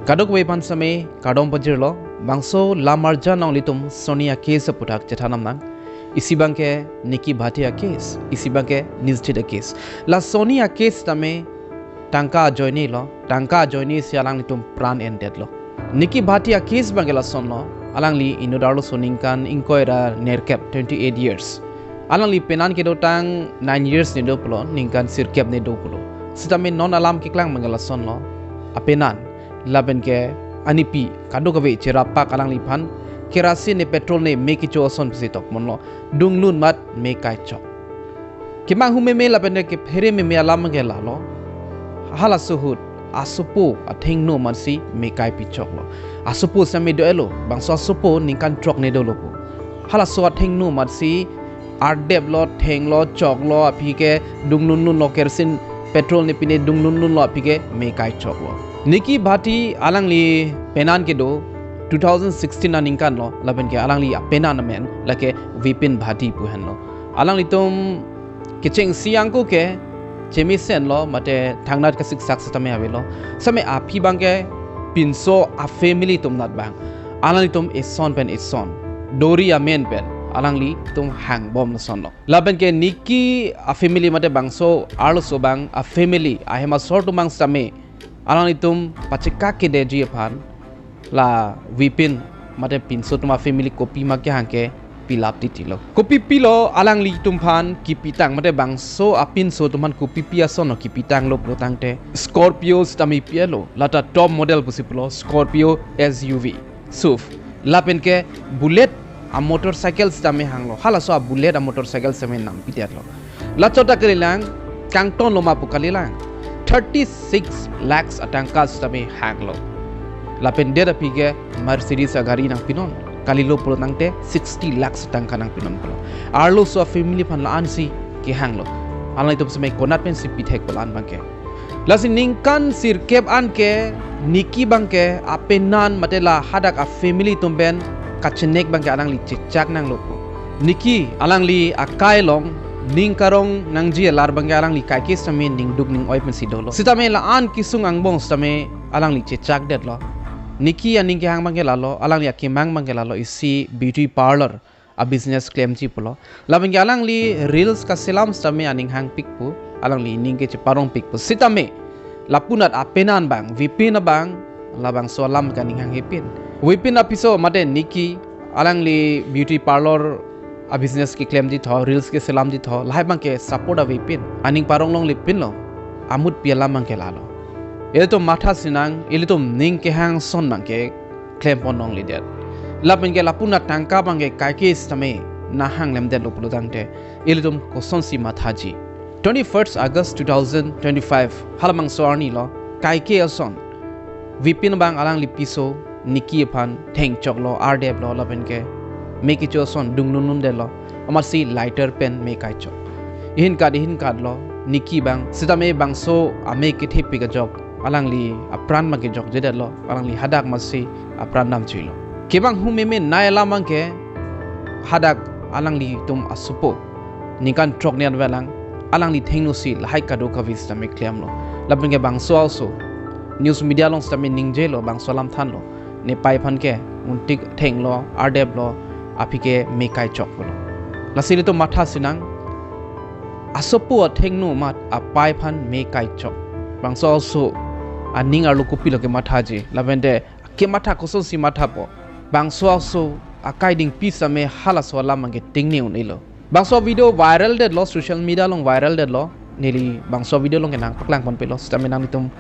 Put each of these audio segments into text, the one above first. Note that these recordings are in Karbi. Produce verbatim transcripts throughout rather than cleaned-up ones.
Kadokave aphan sitame kardom pajirlo, bangso Lamarjan nanglitum sonni a-case aputhak chethan nang. Isi abangke Nicky Bhati a-case, isi abangke Nijjit a-case. La sonni a-case sitame tangka ajoinelo, tangka ajoine si alanglitum pran endetlo. Nicky Bhati a-case abangke lasonlo, alangli inut arloso ningkan ingkoi ra nerkep, twenty-eight years. Alangli penan kedotang nine years ne do pulo, ningkan sirkep ne do pulo. Sitame non alam keklang abangke lasonlo, apenan lapen ke anipi kadokave cherap pak alangliphan kerosene ne petrol ne me kecho ason pusi tokmonlo, dunglun amat me kaichok. Kemanghu meme lapen ke kephere meme alam abangke lalo. Halaso ahut asopo athengno amatsi me kaipichoklo. Asopo sitame do-etlo, bangso asopo ningkan throk ne dolo pu. Halaso athengno amatsi ardeplo, thenglo, choklo, aphi ke dunglunlunlo, kerosene petrol ne pine dunglunlunlo, aphi ke me kaichoklo. Nicky Bhati alangli penan kedo two thousand sixteen aningkanlo, lapen ke alangli apenan amen lake Vipin Bhati pu henlo. Alanglitum kechengsi angko ke chemesenlo, mate thangnat kasiksak sitame avelo. Sitame aphi abangke pinso a-family atum anat abang, alanglitum eson pen eson, dori amen pen alanglitum hangbom lasonlo. Lapen ke Nicky a-family mate bangso arloso abang a-family ahem asor atum abang sitame alanglitum pachekak kedetji aphan la Vipin mate pinso atum a-family kopi ma kehang ke pilap titilo. Kopi pilo alanglitum aphan kipitang mate bangso apinso atum aphan kopi pi asonlo kipitanglo pulo tangte, Scorpio sitame pi-etlo, lata top model pusi pulo, Scorpio S U V, SUV. Lapen ke Bullet a-motorcycle sitame hanglo. Halaso a-Bullet a-motorcycle sitame nangpidetlo. La chot ta kalilang, kangtonlo ma pu kalilang, thirty-six lakhs atangka sitame hanglo. Lapen det aphi ke Mercedes agari nangpinon. Kalilo pulo tangte sixty lakhs atangka nangpinon pulo. Arloso a-family aphan la-ansi kehanglo. Alanglitum sitame konat pensi pithek pu la-an abangke. Lasi ningkan sirkep an ke Nicky abangke apenan mate la hadak a-family atum pen kachenek abangke alangli chechak nanglo pu. Nicky alangli akai along ning karong nangji alar abangke alangli kaike sitame ningduk ning-oi pensi dolo. Sitame la-an kesung angbong sitame alangli chechakdetlo. Nicky aning kehang abangke lalo, alangli akemang abangke lalo, isi beauty parlour a-business klemji pulo. Lapen ke alangli reels kaselam sitame aning hangpik pu, alangli ning ke cheparongpik pu. Sitame lapunat apenan abang, Vipin abang, labangso alam ke aning hanghe pin. Vipin apiso mate Nicky, alangli beauty parlour a-business keklemji tho, reels keselamji tho, lahai abangke support ave pin. Aning parong longle pinlo, amutpi alam abangke lalo. Ilitum matha sinang, ilitum ning kehang ason abangke klempon longledet. Lapen ke lapunat tangka abangke kaike sitame nahang lemdetlo pulo tangte, ilitum kosonsi mathaji? Twenty-first August two thousand twenty-five, halabangso arnilo, kaike ason Vipin abang alangli piso Nicky aphan thengchoklo, ardeplo, lapen ke me kecho ason dunglunlundetlo, amatsi lighter pen me kaichok. Ihin kat ihin katlo Nicky abang, sitame bangso ame kethepik ajok alangli apran abangke jokjedetlo, alangli hadak amatsi apran damchuilo. Kemanghu meme nei alam abangke hadak alanglitum asopo ningkan throk ne avelang, alangli thengnosi lahai kadokave sitame klemlo. Lapen ke bangso aso news media along sitame ningjelo, bangso alam thanlo, nepei aphan ke muntik thenglo, ardeplo, aphi ke me kaichok pulo. Lasi ilitum matha sinang, asopo athengno amat apei aphan me kaichok. Bangso aso aning arlo kopilo kemathaji, lapen te kematha kosonsi mathapo? Bangso aso akai dingpi sitame halaso alam abangke tingne un-elo. Bangso video viral detlo, social media along viral detlo. Neli bangso video along ke nangpaklangponpelo, sitame nanglitum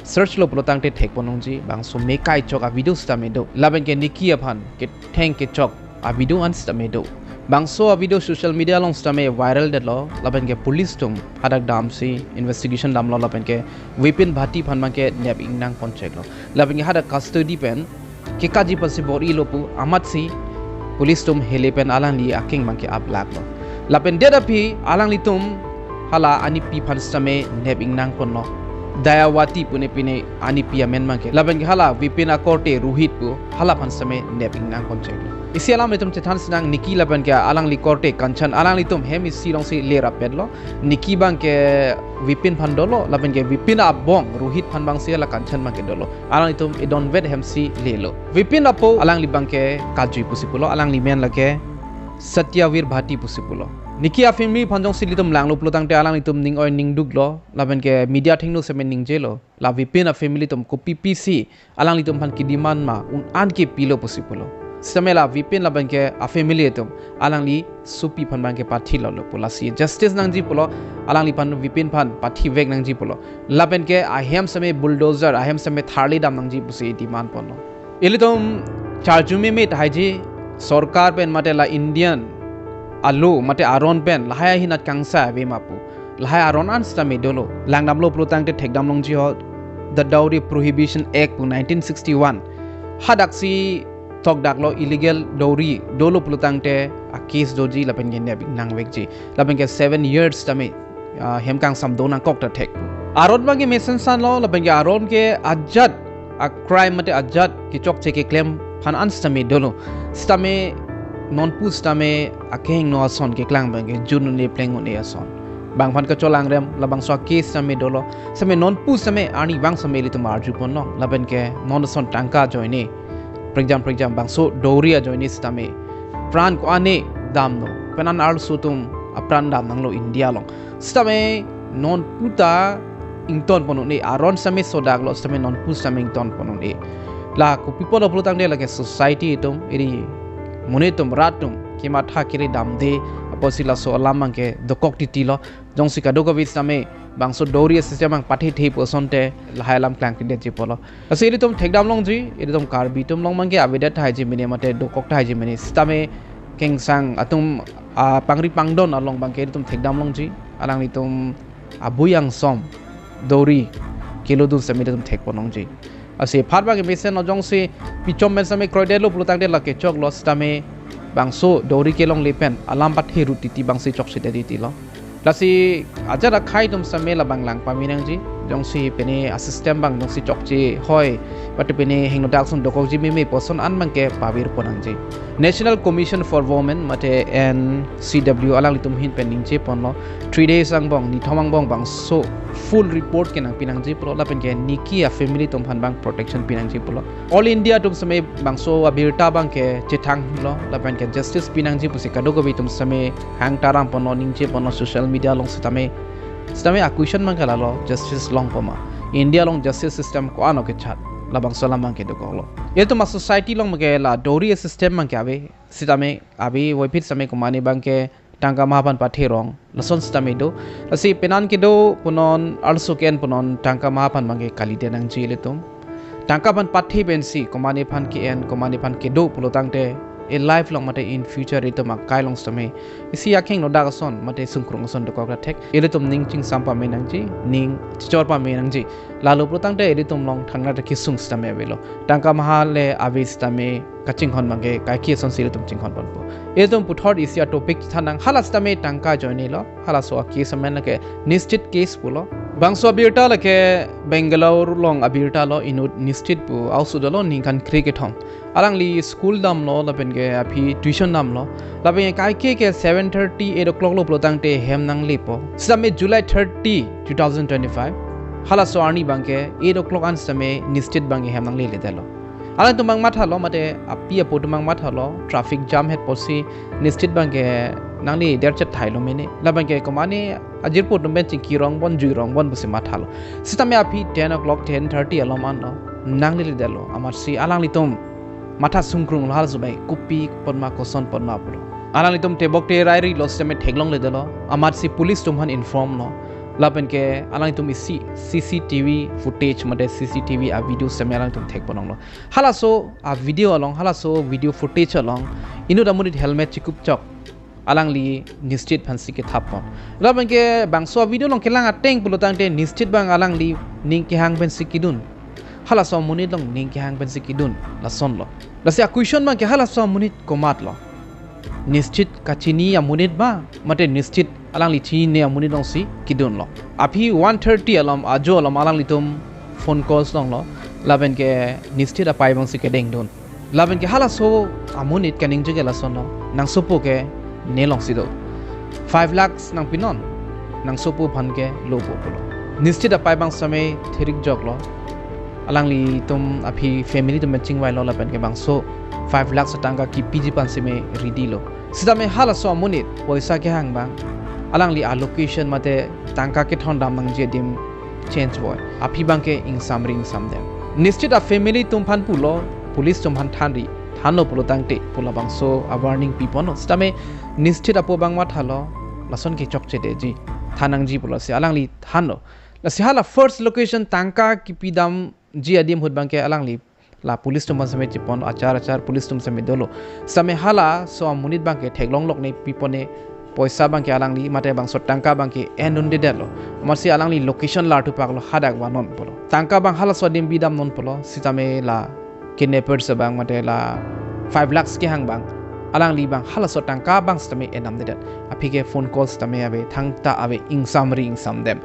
search lo pulo tangte thekpon ongji, bangso me kaichok a-video sitame do. Lapen ke Nicky aphan ketheng kechok a-video an sitame do. Bangso a-video social media along sitame viral detlo, lapen ke police atum hadak damsi investigation damlo, lapen ke Vipin Bhati aphan abangke nep ingnang poncheklo. Lapen ke hadak custody pen kekaji pensi bor-ilo pu amatsi police atum hele pen alangli akeng abangke ablaklo. Lapen det aphi alanglitum hala anipi aphan sitame nep ingnang ponlo. Dayawati pune pine anipi amen abangke. Lapen ke hala Vipin akorte Rohit pu, hala aphan sitame nep ingnang ponchek. Isi alam itum chethan sinang, Niki lapen ke alangli korte Kanchan, alanglitum hem isi alongsi le rapetlo. Niki abangke Vipin aphan dolo, lapen ke Vipin abong Rohit aphan abangsi la Kanchan abangke dolo. Alanglitum edonvet hemsi lelo. Vipin apo alangli abangke Kajui pusi pulo, alangli men lake Satyavir Bhati pusi pulo. Niki a family aphan jongsi ilitum langlo pulotangte alanglitum ning oi ning duklo, lapen ke media athengno sitame ningjelo. La Vipin a family atum kopi pisi alanglitum aphan kedemand ma, un-an ke pilo pusi pulo. Sitame la Vipin lapen ke a family atum alangli sopi aphan abangke pathilo lo pu, lasi justice nangji pulo, alangliphan Vipin aphan pathivek nangji pulo. Lapen ke ahem sitame bulldozer, ahem sitame tharli dam nangji pusi demand ponlo. Ilitum charju meme tahai ji, sorkar pen mate la Indian alo mate aron pen lahai ahin atkangsai ave ma pu. Lahai aron an sitame dolo. Langdamlo pulotangte thekdam longji ho, The Dowry Prohibition Act pu nineteen sixty-one. Hadaksi thokdaklo, illegal dowry dolo pulotangte a case doji lapen ke nep ingnang vekji. Lapen ke seven years sitame, ah, hem kangsam do nangkok ta thek. Aron abangke mesen sanlo, lapen ke aron ke ajat a crime mate ajat kechokche keklem aphan an sitame dolo. Sitame nonpu sitame akehingno ason keklang abangke jun un-e pleng un-e ason. Bang aphan kacholangrem labangso a case sitame dolo. Sitame nonpu sitame arnivang sitame ilitum arju ponlong. Lapen ke non ason tangka ajoine, prekjam prekjam bangso dowry ajoine sitame pran ko-an ne damlo. Penang arloso atum apran dam nanglo India along. Sitame nonpu ta ington pon un-e, aron sitame sodaklo, sitame nonpu sitame ington pon un-e. La kopi pulo pulotangte lake society atum, eri monit atum, rat atum kematha kere damde apotsi laso alam abangke dokok titilo. Jongsi kadokave sitame bangso dowry system abang pathethe pu asonte lahai alam klangkledetji pulo. Lasi ilitum thekdam longji, ilitum Karbi atum along abangke avedet tahai ji mene mate dokok tahai ji mene, sitame kengsang atum, ah, pangri pangdon along abangke ilitum thekdam longji, alanglitum abui angsom dowry kelodun sitame ilitum thek pon longji. Lasi aphan abangke mesenlo, jongsi pichom pen sitame kroidetlo pulotangte lake choklo, sitame bangso dowry kelongle pen alam pathe rut titi abangsi chokchedet titilo. Lasi ajat akhei atum sitame labang lang pame nangji. Jongsi pine a system abang jongsi chokche hoi, mate pine hingno dak ason dokokji meme pu ason an abangke pavir pon nangji. National Commission for Women mate N C W alanglitum ahin pen ningje ponlo, three days angbong, nithom angbong bangso full report ke nangpi nangji pulo, lapen ke Niki a family atum aphan abang protection pi nangji pulo. All India atum sitame bangso abirta abangke chethanglo, lapen ke justice pi nangji pusi kadokave atum sitame hang taram ponlo, ningje ponlo social media along sitame. Sitame a question abangke lalo, justice longpo ma? India along justice system ko-an kechat, labangso alam abangke dokoklo. Ilitum a society along abangke la dowry system abangke ave, sitame ave, voiphit sitame komatne abangke tangka maha aphan patherong, lason sitame do. Lasi penang kedo punon, arloso ke-en punon, tangka maha aphan abangke kalite nangji ilitum. Tangka aphan pathe pensi komatne aphan ke-en, komatne aphan kedo pulotangte, e life along mate in future itum akai along sitame isi akhingno dak ason mate sungkrung ason dokok ta thek. Ilitum ning chingsam pame nangji, ning chichor pame nangji. Lalo pulotangte ilitum along thangnat akesung sitame avelo. Tangka maha le ave sitame kachinghon abangke kaike asonsi ilitum chinghon ponpo. Ilitum puthot isi a topic than nang, hala sitame tangka ajoinelo, halaso a case amen lake Nishchit case pulo. Bangso abirta lake Bangalore along abirta lo, inut Nishchit pu a-oso dolo, ningkan kre kethom. Alangli school damlo, lapen ke aphi tuition damlo. Lapen ke kaike ke seven thirty, eight o'clock lo pulotangte hem nanglepo. Sitame July thirty, two thousand twenty-five, halaso arni abangke eight o'clock an sitame Nishchit abangke hem nangleledetlo. Alangtum abang mathalo, mate api apo atum abang mathalo, traffic jam het pusi Nishchit abangke nangle derchet thailo mene. Labangke komatne ajirpo atum pen chingki rong bon, jui rong bon pusi mathalo. Sitame aphi ten o'clock, ten thirty alom anlo, nangleledetlo. Amatsi alanglitum matha sungkrunglo, halaso abang kopi ponma, koson ponma pulo. Alanglitum tebok te rairilo, sitame theklongledetlo. Amatsi police atum aphan inform lo. Lapen ke alanglitum isi C C T V footage mate C C T V a video sitame alanglitum thek ponlonglo. Halaso a video along, halaso video footage along, inut amonit helmet chikup chok alangli Nishchit aphansi kethap pon. Lapen ke bangso a video along kelang ateng pulotangte Nishchit abang alangli ning kehang pensi kedun. Halaso amonit along ning kehang pensi kedun, lasonlo. Lasi a question abangke halaso amonit komatlo? Nishchit kachini amonit ma, mate Nishchit alangli chinine amonit alongsi kedunlo? Aphi one thirty alom, ajo alom alanglitum phone calls longlo. Lapen ke Nisthit apai abangsi kedengdun. Lapen ke halaso amonit kaningje ke lasonlo, nangsopo ke ne longsi do. Five lakhs nangpinon, nangsopo aphan ke lo po pulo. Nisthit apai abang sitame thirik joklo. Alanglitum aphi family atum chingvailo lapen ke bangso five lakhs atangka kipiji aphan sitame ready lo. Sitame halaso amonit poisa kehang abang, alangli a location mate tangka kethondam nangji adim change voi. Aphi abang ke ingsamri ingsamdem. Nisthit a family atum aphan pulo, police atum aphan thanri, thanlo pulo tangte, pu labangso a warning piponlo. Sitame Nisthit apo abang mathalo, lason ke chokchedetji, than nangji pulo si alangli thanlo. Lasi hala first location tangka kipidamji adim ahut abang ke alangli la police atum aphan sitame chepon, achar achar police atum sitame dolo. Sitame halaso amonit abang ke theklonglok ne pipone, poisa abang ke alangli mate bangso tangka abang ke endundedetlo. Amatsi alangli location lar thupaklo, hadak vanon pulo. Tangka abang halaso adim bidamnon pulo. Sitame la kidnappers abang mate la five lakhs kehang abang, alangli abang halaso tangka abang sitame endamdedet. Aphi ke phone calls sitame ave, thangta ave, ingsamri ingsamdem.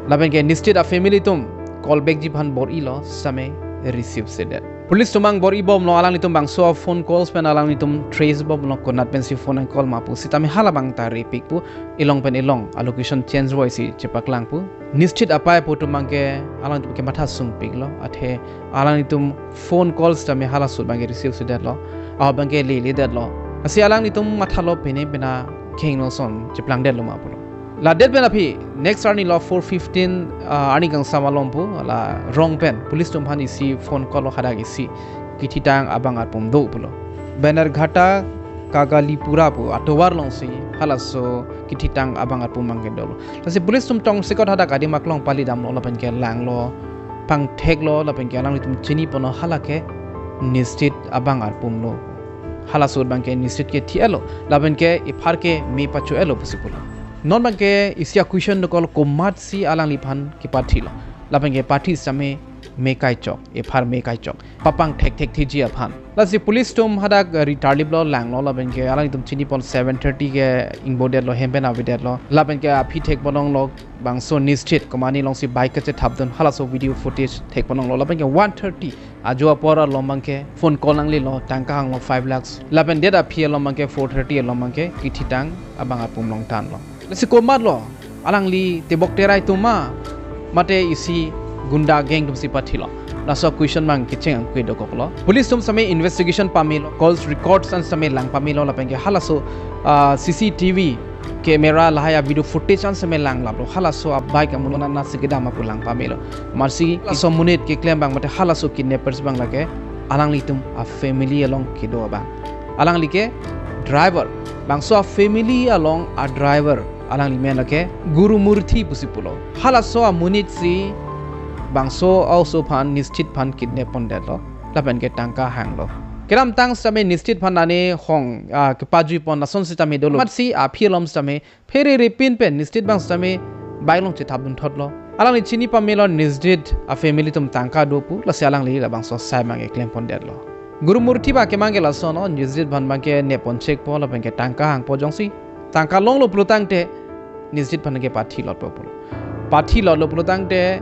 Lapen ke Nisthit a family atum call backji aphan bor-ilo, sitame receive sedet. Police atum abang bor-ibomlo, alanglitum bangso phone calls pen alanglitum tracebomlo, konat pensi phone nang call ma pu. Sitame hala abang ta repik pu, elong pen elong a location change voisi chepaklang pu. Nisthit apai apo atum abang ke alangtum ke matha sungpiklo, athe alanglitum phone calls sitame halaso ahut abang ke receive sedetlo, ahut abang ke leledetlo. Lasi alanglitum mathalo pine pina khengno son cheplangdetlo ma pulo. Ladet pen aphi next arni lo four fifteen, ah, arni kangsam along pu, la Rong pen police atum aphan isi phone call lo, hadak isi kithitang abang arpum do pulo. Banerghatta Kagalipura pu atovar alongsi halaso kithitang abang arpum abang ke dolo. Lasi police atum tongsekot hadak adim aklong palidamlo lapen ke langlo, pangtheklo lapen ke alanglitum chiniponlo hala ke Nisthit abang arpumlo. Halaso ahut abang ke Nisthit ke thi-etlo lapen ke ephar ke me pacho-etlo pusi pulo. Non abang ke isi a question dokok, komatsi alangliphan kepathilo. Lapen ke pathi sitame me kaichok, ephar me kaichok, papangthek thektheji aphan. Lasi police atum hadak ritarliplo, langlo lapen ke alanglitum chinipon, seven thirty ke ingbodetlo, hem pen avedetlo. Lapen ke aphi thekponlonglo, bangso Nisthit komatne alongsi bike kachethapdun, halaso video footage thekponlonglo. Lapen ke one thirty ajo apor along abang ke phone call nanglelo, tangka hanglo five lakhs. Lapen det aphi along abang ke four thirty along abang ke kithitang abang arpum along tanlo. Lasi komatlo, alangli tebok terai atum ma, mate isi gunda gang atumsi pathilo? Laso question abang kecheng angkui dokoklo. Police atum sitame investigation pamelo, calls records an sitame lang pamelo lapen ke halaso, ah, C C T V camera lahai a video footage an sitame langlaplo, halaso a bike amonit nasi kedam apu lang pamelo. Amatsi laso amonit keklem abang mate halaso kidnappers abang lake alanglitum a family along kedo abang. Alangli ke driver, bangso a family along a driver, alangli men lake Gurumurthy pusi pulo. Halaso amonit si bangso a-oso aphan, Nisthit aphan kidnap pondetlo lapen ke tangka hanglo. Kedamtang sitame Nisthit aphan nane hong, ah, kepajuipon lason sitame dolo. Amatsi aphi alom sitame pherere pin pen Nisthit abang sitame bike along chethapdunthotlo. Alangli chini pamelo Nisthit a family atum tangka do pu, lasi alangli labangso asai abang keklem pondetlo. Gurumurthy abang kemang ke lasonlo, Nisthit aphan abang ke nep ponchekpo lapen ke tangka hangpo, jongsi tangka longlo pulo tangte Nisthit aphan ke pathilotpo pulo. Pathilotlo pulo tangte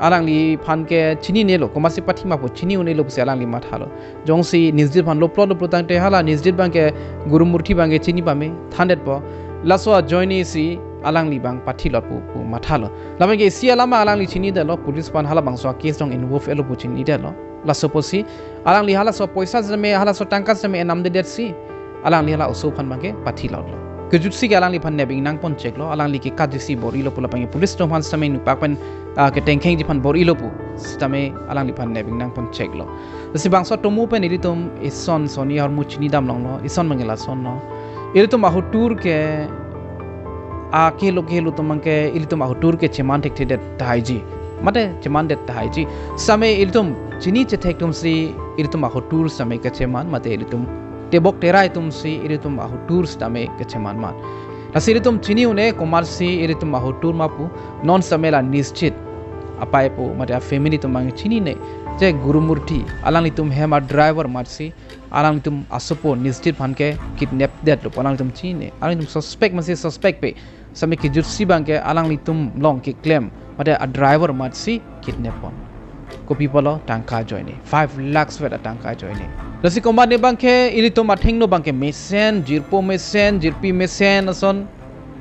alangliphan ke chininelo, komatsi pathi ma pu chini-unelo pusi alangli mathalo. Jongsi Nisthit aphan loplotlo pulo tangte hala Nisthit abang ke Gurumurthy abang ke chini pame, thandetpo. Laso ajoine si alangli abang pathilot pu, pu mathalo. Lapen ke isi alam alangli chinidetlo, police aphan halabangso a case along involve-etlo pu chinidetlo. Laso apotsi alangli halaso apoisa sitame, halaso atangka sitame enamdedet si alangli hala oso aphan abang ke pathilotlo. Kejutsi ke alangliphan nep ingnang poncheklo, alangli ke kajisi bor-ilo pu lapen ke police atum aphan sitame nukpak pen, ah, ketengkhengji aphan bor-ilo pu sitame alangliphan nep ingnang poncheklo. Lasi bangso atomo pen ilitum ison sonni ahormu chinidamlonglo, ison abang ke lasonlo. Ilitum ahotur ke, akehelo kehelo atum abang ke ilitum ahotur ke cheman thekthedet tahaiji, mate chemandet tahaiji. Sitame ilitum chini chethek atum si ilitum ahotur sitame kacheman, mate ilitum tebok terai atum si ilitum ahotur sitame kacheman man. Lasi ilitum chini-une komatsi ilitum ahotur ma pu, non sitame la Nisthit apai apo mate a family atum abang chinine, je Gurumurthy, alanglitum hem a driver amatsi alanglitum asopo Nisthit aphan ke kidnap detlo pu alanglitum chinine. Alanglitum suspect amatsi suspect pe, sitame kejutsi abangke alanglitum along keklem mate a driver amatsi kidnap pon. Kopi pulo? Tangka ajoine, five lakhs vet atangka ajoine. Lasi komatne abangke ilitum athengno abangke mesen, jirpo mesen, jirpi mesen ason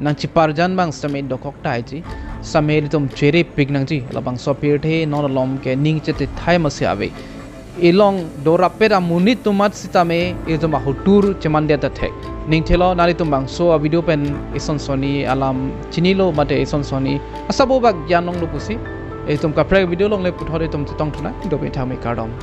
nangchiparjan abang sitame dokok tahai ji. Sitame ilitum cherepik nangji, labangso apirthe non alom ke ning chetithai masi ave. Ilong dorapet amonit atum amat sitame ilitum ahotur chemandet athek. Ning thelo nanglitum bangso a video pen ison sonni alam chinilo mate ison sonni asabo bak gyan longlo pusi. Ilitum kaprek video along le puthot ilitum chetongthu nang, dopik thangme, kardom.